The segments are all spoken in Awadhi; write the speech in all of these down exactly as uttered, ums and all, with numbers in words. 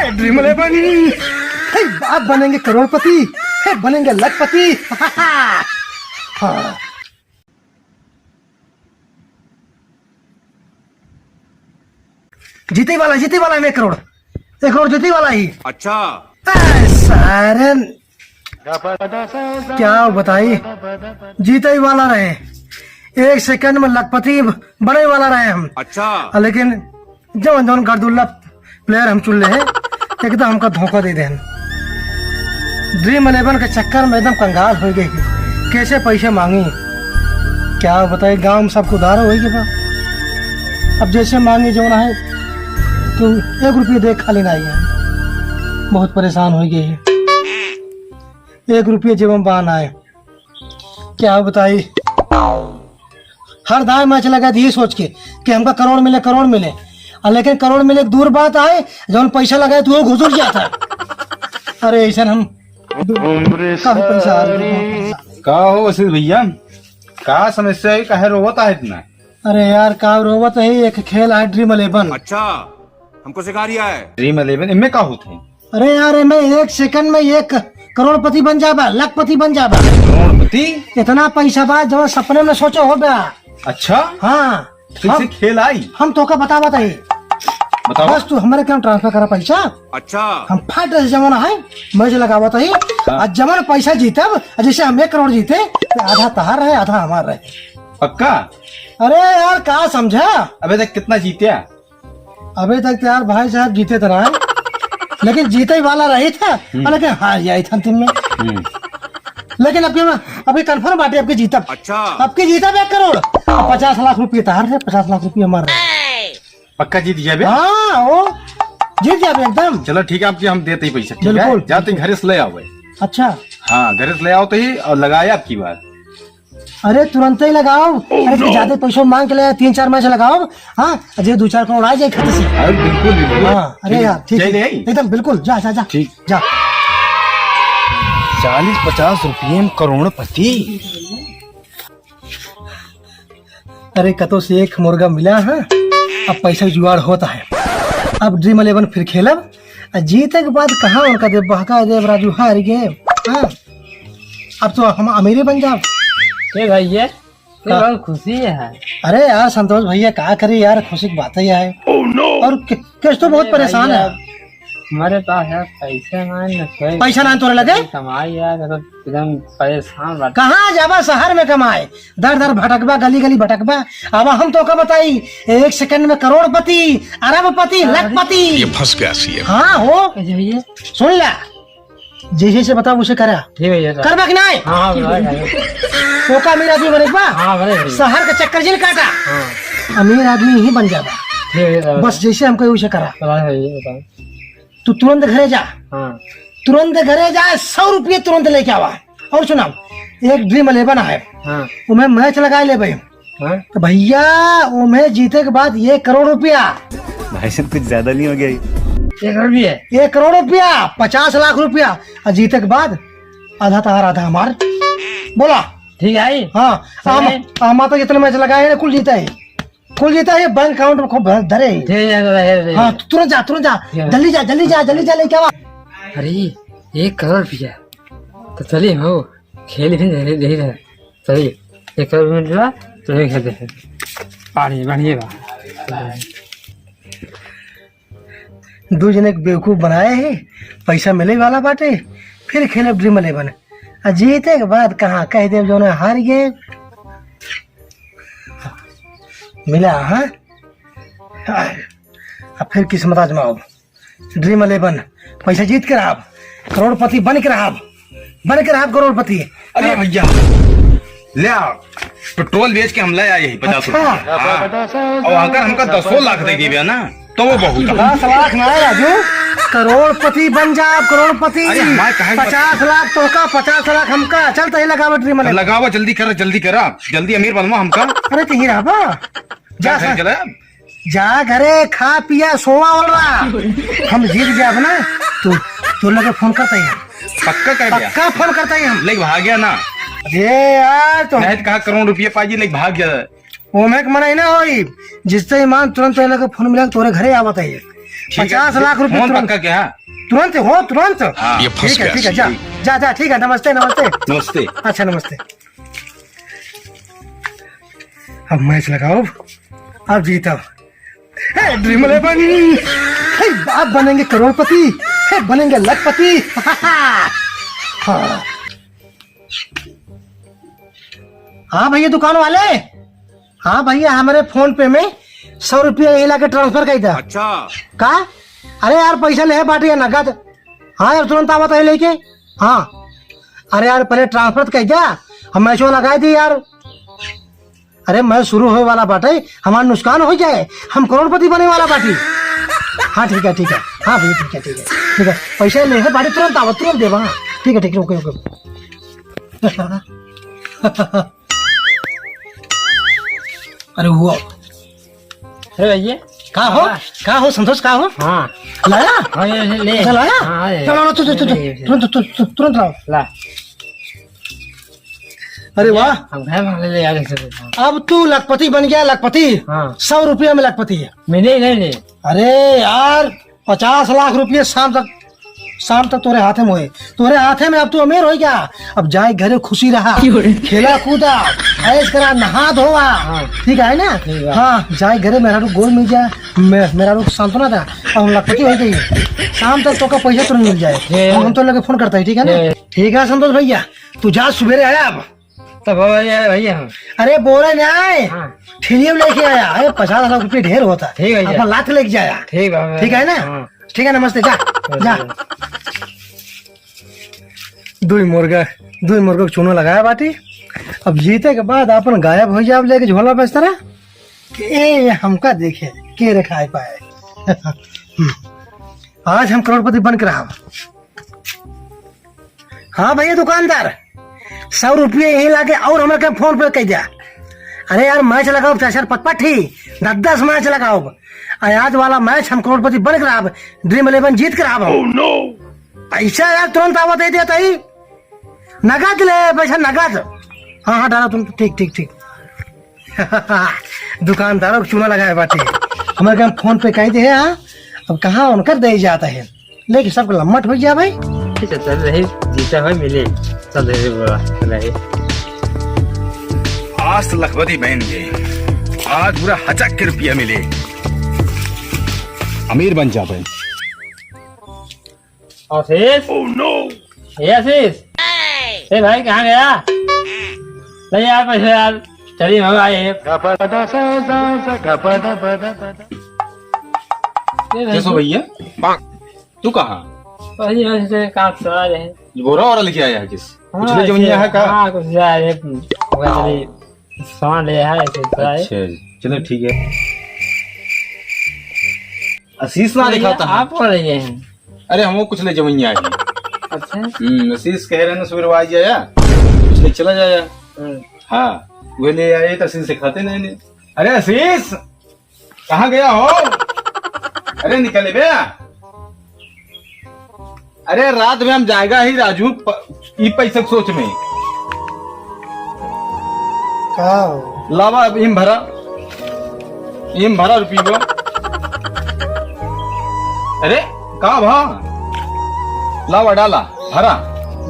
Dream Eleven, हे, आप बनेंगे करोड़पति, हे, बनेंगे लखपति। हाँ। जीते वाला, जीते वाला है एक करोड़, एक करोड़ जीते वाला ही। अच्छा। ए, सारे, क्या बताई, जीते ही वाला रहे, एक सेकंड में लखपति बने वाला रहे हम। अच्छा। लेकिन जौन जौन गर्दुल्ला player हम चुन ले हैं, एकदम हमका धोखा दे देन। Dream Eleven के चक्कर में एकदम कंगाल होइ गई, कैसे पैसे मांगी, क्या बताई, गांव में सबको उधार होइ गए बा। अब जैसे मांगी जौन है, तो एक रुपये दे खाली ना आइए, बहुत परेशान होइ गए, एक रुपये जेब में बा ना आए। क्या बताई, हर दाय मैच लगा दिए सोच के कि हमका करोड़ मिले, करोड़ मिले। आ, लेकिन करोड़ मिले एक दूर बात आए, जौन पैसा लगाए तो वो घुसुर जाता है। अरे, ऐसा हम काफी पैसा हार गए, बहुत पैसा। का हो वसीम भैया, का समस्या है, काहे रोवत आहे इतना? अरे यार, का रोवत है, एक खेल है Dream Eleven। अच्छा, हमको सिखा रिया है। Dream Eleven, इनमें का होत है? अरे यार, एमे एक सेकंड में एक करोड़पति बन जाबा, लखपति बन जाबा। करोड़पति? इतना पैसा बा, जवन सपने में सोचो हो बा। अच्छा? हाँ। तो इसे हम, खेल आई? हम तोका बता बताई। बताओ। बस तू हमरे account transfer करा पैसा। अच्छा। हम फट से जवन है, मैच लगावत ही। हाँ। आ जवन पैसा जीतब, जैसे हम एक करोड़ जीते, तो आधा तहार रहे, आधा हमार रहे। पक्का? अरे यार, का समझा? अबे देख, कितना जीत्या? अबे तक तो यार भाई साहब जीते तो रहा है, लेकिन जीते ही वाला रही था, हम्म। लेकिन हार जाए था अंतिम में। हम्म। लेकिन अब के, अभी confirm बाटे, अब के जीतब। अच्छा। अब के जीतब एक करोड़, अब पचास लाख रुपये तहार है, पचास लाख रुपये हमार रहे। पक्का जीत जाबे? हाँ, ओ, जीत जाबे एकदम। चलो ठीक है, आपके हम देते ही पैसा, ठीक है? बिल्कुल, जाते बिल्कुल। घरे से ले आओ भाई। अच्छा। हाँ, घरे से ले आओ तो ही, और लगाया आपकी बार। अरे, तुरंत ही लगाओ। अरे, फिर ज्यादा पैसा मांग के ले, तीन चार मैच लगाओ। हाँ, अजय दो चार करोड़ आ जाए खाते से। अरे, बिल्कुल, बिल्कुल। हाँ, अरे ठीक, यार, ठीक जय है। ले आई। एकदम बिल्कुल, जा, जा, जा। ठीक। जा। चालीस पचास रुपये में करोड़पति। अरे, कतो से एक मुर्गा मिला है, अब पैसा जुगाड़ होता है। अब Dream Eleven फिर खेलब, आ जीते के बाद कहाँ उनका देब, बहका देब, राजू हार गए। हाँ, अब तो हम अमीरे बन जाब। ए भाई, ये, ये का? बहुत खुशी है। अरे यार संतोष भैया, का करी यार, खुशी की बात है यार। और क-, कैश तो बहुत अरे परेशान भैया, है। हमारे पास यार पैसे ना है, ना कोई पैसा ना है तोरे लगे? कमाई यार, मतलब एकदम परेशान बाटे। कहाँ जाबा शहर में कमाए, दर दर भटकबा, गली गली भटकबा। अब हम तोका बताई, एक सेकंड में करोड़पति, अरबपति, अरे। लखपति। ये फंस गया सीएम। हाँ हो। कैसे भैया? सुन ला, जैसे जैसे बताओ उसे करा। ठीक है भैया। करबा कि नहीं? हाँ, हाँ, भैया, भैया। तोका अमीर आदमी बने बा? हाँ, बने भैया। शहर का चक्कर जिन काटा। हाँ। अमीर आदमी ही बन जाबा। ठीक है भैया। बस जैसे हमको उसे करा। हाँ भैया, बताओ। तू तुरंत घरे जा। हाँ। तुरंत घरे जा, सौ रुपये तुरंत लेके आवा। और सुना, एक Dream Eleven है, हाँ। उमें मैच लगा लेबे। हाँ। तो भैया, उमें जीते के बाद एक करोड़ रुपया। भाई साहब, कुछ ज्यादा नहीं हो गया ये? एक करोड़ भी है? एक करोड़ रुपया, पचास लाख रुपया, और जीते के बाद आधा तहार, आधा हमार। बोला? ठीक है। हाँ, सही हम, है। हम तो जितने मैच लगाए हैं, कुल जीता है। कुल जीता है, बैंक अकाउंट में खूब भर धरे। ठीक है, ठीक है, ठीक है। हाँ, तुरंत जा, तुरंत जा। ठीक है। जल्दी जा, जल्दी जा, जल्दी जा, लेके आवा। अरे, एक करोड़ रुपया। तो चलिए हो, खेल भी नहीं, नहीं रहे। चलिए, एक करोड़ रुपया मिल रहा, तो नहीं खेलते हैं। बढ़िया, बढ़िया बा। दू जने के बेवकूफ बनाए है, पैसा मिले वाला बाटे, फिर खेलब Dream Eleven। आ जीते के बाद कहाँ कह देब जौन हार गए। मिला, हाँ? अब फिर किस्मत आजमाओ। Dream Eleven, पैसा जीत के रहब, करोड़पति बन के रहब, बन के रहब करोड़पति। अरे भैया, ले आ, पेट्रोल बेच के हम ले आए ही पचास अच्छा। रुपया। हाँ। और अगर हमका दसो लाख दे देबे ना, तो वो बहुत है। दस लाख ना राजू, करोड़पति बन जा, करोड़पति। अरे हमारे कहे पचास लाख तोका, पचास लाख हमका। चल तही लगावा Dream Eleven। लगावा, जल्दी करा, जल्दी करा, जल्दी अमीर बनवा हमका। अरे तही रहबा, जा जा घर सा-, चला। जा घरे, खा पिया, सोवा, ओलरा। हम जीत जाब ना, तू, तू लगे फोन करता ही हम। पक्का कह दिया? पक्का फोन करता ही हम। लेके भाग गया ना? अरे यार, तो नहीं तो कहा करोड़ रुपये पाजी, लेके भाग गया। ओमे के मना ही ना होई। जिससे ईमान तुरंत तोरे लगे फोन मिला, तोरे घरे आवत है। ठीक है, पचास लाख रुपए फोन तुरंत। पक्का क्या? तुरंत हो, तुरंत। हाँ। ये फंस ठीक है, गया। ठीक है, जा, ठीक। जा, जा, ठीक है, नमस्ते, नमस्ते। नमस्ते। अच्छा, नमस्ते। अब मैच लगाओ, अब जीतो। हे, ड्रीम इलेवन, हे, आप बनेंगे करोड़पति, हे, बनेंगे लखपति। हाँ। हाँ भैया दुकान वाले, हाँ भैया, हमरे फोन पे में सौ रुपया यही लाके ट्रांसफर कर दा। अच्छा। का? अरे यार, पैसा ले है बाटे या नगद? हाँ यार, तुरंत आवत है लेके। हाँ। अरे यार, पहले ट्रांसफर तो कर दा, हम मैचो लगा दी यार। अरे, मैच शुरू होए वाला बाटे, हमार नुकसान हो जाए, हम करोड़पति बने वाला बाटी। हाँ, ठीक है, ठीक है। हाँ भैया, ठीक है, ठीक है, ठीक है। पैसा ले है बाटे, तुरंत आवा, तुरंत देवा। हाँ, ठीक है, ठीक है, ओके, ओके। अरे वो। अरे भैया। का हो? हाँ। का हो संतोष, का हो? हाँ। लाया? हाँ, ये ले, ले। अच्छा, लाया? हाँ, ये। चलो, लो, तू, तू, तू, ले, ले, ले। तुरंत, तू, तू, तुरंत लाओ। ला। अरे वाह। हम घर में ले, ले आ, जैसे। अब तू लखपति बन गया, लखपति। हाँ। सौ रुपया में लखपति है। मिले नहीं, नहीं। अरे यार, पचास लाख रुपये शाम तक, शाम तक तोरे हाथे में होए, तोरे हाथे में। अब तू अमीर हो गया, अब जाए घरे खुशी रहा, क्यों रे? खेला कूदा, ऐश करा, नहा धोवा, हाँ। ठीक है ना? ठीक है। हाँ, जाए घरे मेहरारू गोड़ मिल जाए, मे-, मेहरारू को सांत्वना दा, अब हम लखपति हो गई। शाम तक तोका पैसा तुरंत मिल जाए, ये। हम, हम तो लगे फोन करता है, ठीक है ना? ये। ठीक है संतोष भैया, तू जा, सुबेरे आया अब। तब भैया, भैया हम। अरे बोले ना, हाँ। ठेलिया में लेके आया। अरे पचास लाख रुपये ढेर होता। ठीक है भैया। अपना लात लेके जाया। ठीक है भैया। ठीक है ना? हाँ। ठीक है, नमस्ते, जा, अच्छा। जा। दुई मुर्गा, दुई मुर्गा को चूना लगाया बाटी। अब जीते के बाद अपन गायब हो जाब लेके झोला बिस्तरा। ए, हमका देखे, के रे खाए पाए। आज हम करोड़पति बन के रहा। हाँ भैया दुकानदार, सौ रुपये यहीं लाके और हमरा के फोन पे कह दिया। अरे यार, मैच लगाओ, चार चार पाँच पाँच ठी, दस दस मैच लगाओ। आ आज वाला मैच हम करोड़पति बन के रहब, ड्रीम इलेवन जीत के रहब हम। Oh no! पैसा यार तुरंत आवा दे देता ही, नगद ले पैसा, नगद। हाँ हाँ, डाला तुम, ठीक ठीक ठीक। दुकानदारों को चूना लगाए बाटे। हमारे के फोन पे कह दे, हाँ? अब कहाँ उनकर दे जाता है, लेकिन सबको लम्मट हो गया भाई। ठीक है, चल रही, जीता है मिले, चल रही बोला, चल रही। आज तो लखपति बन गए, आज पूरा हचक के रुपया मिले, अमीर बन जा भाई। आशीष। Oh no! ए आशीष। ए भाई, कहाँ गया? नहीं यार, पैसे यार, चलिए हम आए हैं। ए भाई, कैसो भैया? तू कहाँ? वही, वही से काम चला रहे हैं। बोरा वोरा लेके आया है किस? हाँ, कुछ ले जमीन ऐसे, है का? हाँ, कुछ जा रहे हैं। वही सामान ले आया है, ऐसे चला है। अच्छा, चलो ठीक है। आशीष ना भैया, दिखाता है। आप कौन रह गए हैं? अरे, हमको कुछ ले जमीन आई। अच्छा। हम्म, आशीष कह रहे ना, सुबह आ जाया, कुछ ले चला जाया। हम्म। हाँ, वो ले आए तो आशीष से खाते नहीं ने। अरे आशीष, कहाँ गया हो? अरे निकले बे। अरे रात में हम जाएगा ही राजू, प-, ई पैसे के सोच में। का हो? लावा अब इम भरा, इम भरा रुपये। अरे का भा? लावा डाला, भरा,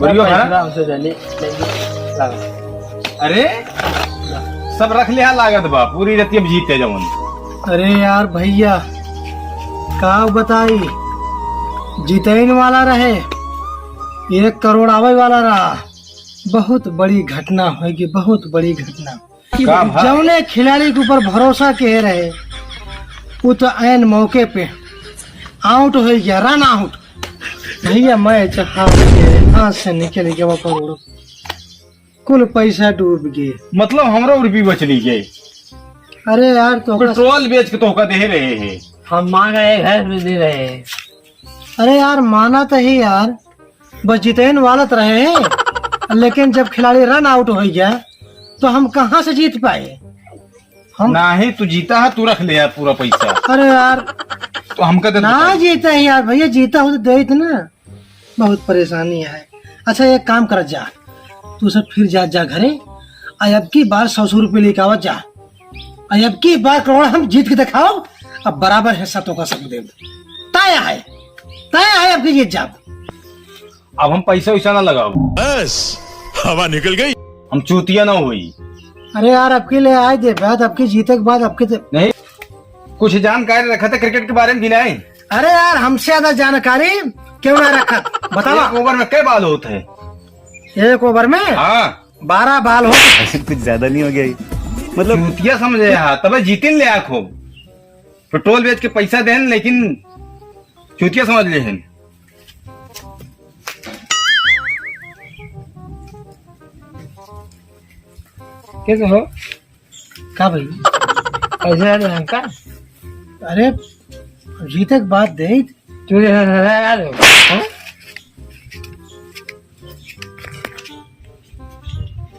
बढ़िया भरा। पैसा हमसे ले ली, ले ली, लावा। अरे सब रख लिहा लागत बा, पूरी रतिया में जीते जवन। अरे यार भैया, का बताई, जितैन वाला रहे, एक करोड़ आवे वाला रहा। बहुत बड़ी घटना होगी, बहुत बड़ी घटना। का भा? जौने खिलाड़ी के ऊपर भरोसा के रहे, वो तो ऐन मौके पे आउट हो गया, रन आउट। भैया मैच हाथ से, हाथ से निकल गया वो करोड़। कुल पैसा डूब गए। मतलब हमरो रुपये बचली गए। अरे यार, तो पेट्रोल बेच के तोहका दे रहे हैं। हम मांगा एक भैंस भी दे रहे हैं। अरे यार, माना तो ही यार, बस जितैन वालत रहे हैं, लेकिन जब खिलाड़ी रन आउट हो गया, तो हम कहाँ से जीत पाए? हम नहीं, तू जीता है, तू रख ले यार पूरा पैसा। अरे यार, तो हमका दे ना दो। जीता है यार, भैया, जीता हो तो दे इतना। बहुत परेशानी है। अच्छा, एक काम करत जा, तू सब फिर जा, जा घरे, आ अब की बार सौ सौ रुपये लेके आवत जा, आ अब की बार करोड़ हम जीत के दिखाओ, अब बराबर हिस्सा तोका सब देब। आया है, तय आया, अब की जीत जाब। अब हम पैसा वैसा ना लगाओ। बस, हवा निकल गई। हम चूतिया ना होई। अरे यार, अब की ले आए दे बात, अब की जीते के बाद, अब की ते- नहीं, कुछ जानकारी रखा था क्रिकेट के बारे में कि नहीं? अरे यार, हमसे ज्यादा जानकारी क्यों ना रखा? बतावा। एक ओवर में कै बाल होत है? एक ओवर में? हाँ। बारह बाल हो। कुछ ज्यादा नहीं हो गया ये? मतलब चूतिया समझे हा, तबे जीतिन ले आखो। पेट्रोल बेच के पैसा देन, लेकिन चूतिया समझ ले हन। कैसे हो? का भाई? पैसे आ रहे हैं का? अरे, जीते के बाद दे। तू ये आ रहे हो?